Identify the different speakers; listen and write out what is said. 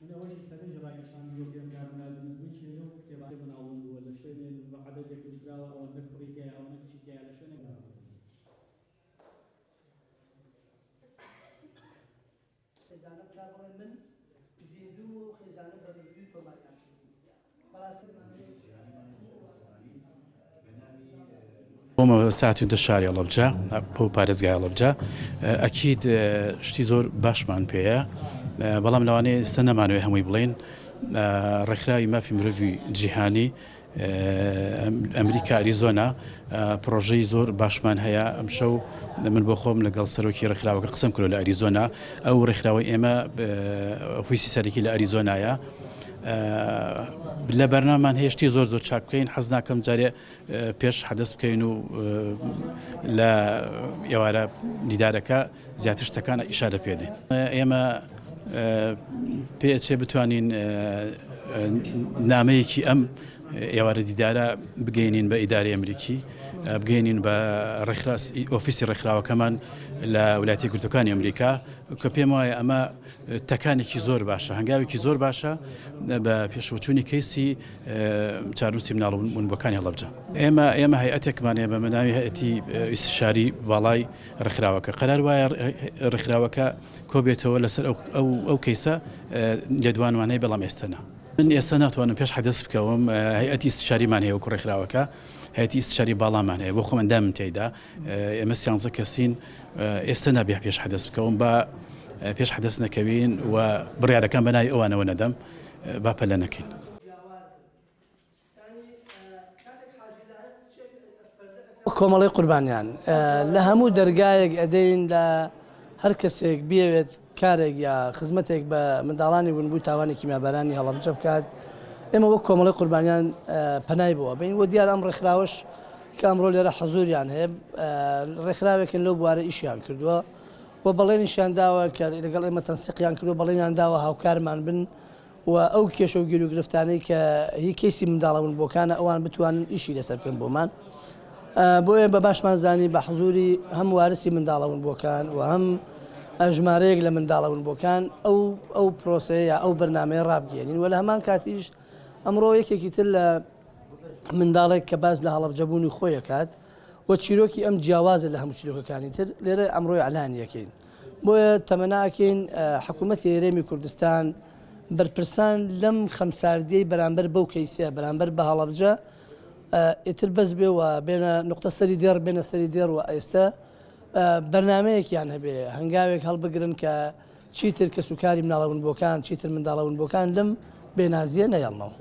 Speaker 1: من ئەوەشی سەرنج ڕاکێشاندی بۆ پێم کاک موراد دروست بوو کێ لەو کتێبانەی مناڵ ون بووە لە شوێنێ بە عەدەدێک نووسراوە ئەوەندە کوڕی تیایە ئەوەنە کچی تیایە لە شوێنێک
Speaker 2: خێزانە بکا بڵێ من زیندووم و ئەو خێزانە بە مردووی تۆماریان کردووم بەڕاستی
Speaker 3: بۆ مەبەستە هاتوینتە شاری هەڵەبجە بۆ پارێزگای هەڵەبجە ئەکید شتی زۆر باشمان پێیە بەڵام لەوانەیە ئێستا نەمانەوێ هەمووی بڵێین ڕێکخراوی مافی مرۆڤی جیهانی ئەمریکا ئەریزۆنا پرۆژەی زۆر باشمان هەیە ئەمشەو من بۆ خۆم لەگەڵ سەرۆکی ڕێکخراوەکە قسەم کرد لە ئەریزۆنا ئەو ڕێکخراوەی ئێمە ئۆفیسی سەرەکی لە ئەریزۆنایە لە بەرنامان هەیە شتی زۆر زۆر چاک بکەین حەز ناکەم جارێ پێش حەدەس بکەین و لە ئێوارە دیدارەکە زیاتر شتەکان ئیشارە پێ دێن ئێمە پێچێ بتوانین نامەیەکی ئەم ئێوارە دیدارە بگەینین بە ئیداری ئەمریکی بگەینین بە ئۆفیسی ڕێکخراوەکەمان لە ولاتی گرتوەکانی ئەمریکا کە پێم وایە ئەمە تەکانێکی زۆر باشە هەنگاوێکی زۆر باشە بە پێشوەچوونی کەیسی چارنووسی مناڵ ونبووەکانی هەڵەبجە. ئێمە ئێمە هەیئەتێکمان هەیە بە ناوی هەیئەتی ئیستشاری باڵای ڕێکخراوەکە. قەرار وایە ڕێکخراوەکە کۆبێتەوە لەسەر ئەو ئەو ئەو کەیسە لێدوانمان هەیە بەڵام ئێستا نا. من ئێستا ناتوانم پێش حەدەس بکەوم هەیئەتی ئیستشاریمان هەیە وەکو ڕێکخراوەکە هەیئەتی ئیستشاری باڵامان هەیە بۆ خۆم ئەندامم تێیدا ئێمە سیانزە کەسین ئێستا نابێ پێش حەدەس بکەوم با پێش حەدەس نەکەوین و بڕیارەکان بە ناوی ئەوانەوە نەدەم. با پەلە نەکەین.
Speaker 2: کۆمەڵەی قوربانیان لە هەموو دەرگایەک ئەدەین لە هەر کەسێک بیەوێت کارێک یا خزمەتێک بە منداڵانی ونبووی تاوانی کیمیابارانی هەڵەبجە بکات ئێمە وەک کۆمەڵی قوربانیان پەنای بۆ بین و دیار ئەم ڕێکخراوەش کە ئەمڕۆ لێرە حەزوریان هەیە ڕێکخراوێکن لەو بوارە ئیشیان کردووە و بەڵێنیشیان داوە کە لەگەڵ ئێمە تەنسیقیان کردووە بەڵێنیان داوە هاوکارمان بن و ئەو کێشە و گیروگرفتانەی کە هی کەیسی منداڵە ونبووەکانە ئەوان بتوانن ئیشی لەسەر بکەن بۆمان بۆیە بە باشمان زانی بە حزوری هەم وارسی منداڵە ونبووەکان و هەم ژمارەیەک لە منداڵە ونبووەکان ئەو ئەو پرۆسەیە یا ئەو بەرنمەیە ڕابگەێنین و لە هەمان کاتیش ئەمڕۆ یەکێکی تر لە منداڵێک کە باس لە هەڵەبجەبوونی خۆی ئەکات و چیرۆکی ئەم جیاوازە لە هەموو چیرۆکەکانی تر لێرە ئەمڕۆ ئیعلانی ئەکەین بۆیە تەمەنا ئەکەین حکوومەتی هەرێمی کوردستان بەرپرسان لەم خەمساردیەی بەرامبەر بەو کەیسە بەرامبەر بە هەڵەبجە ئیتر بەس بێ و بێنە نقطە سەری دێڕ بێنە سەری دێڕ و ئێستا بەرنمەیەکیان هەبێ هەنگاوێک هەڵبگرن کە چیتر کەسوکاری مناڵە ونبووەکان، چیتر منداڵە ونبووەکان لەم بێنازییە نەیەڵنەوە.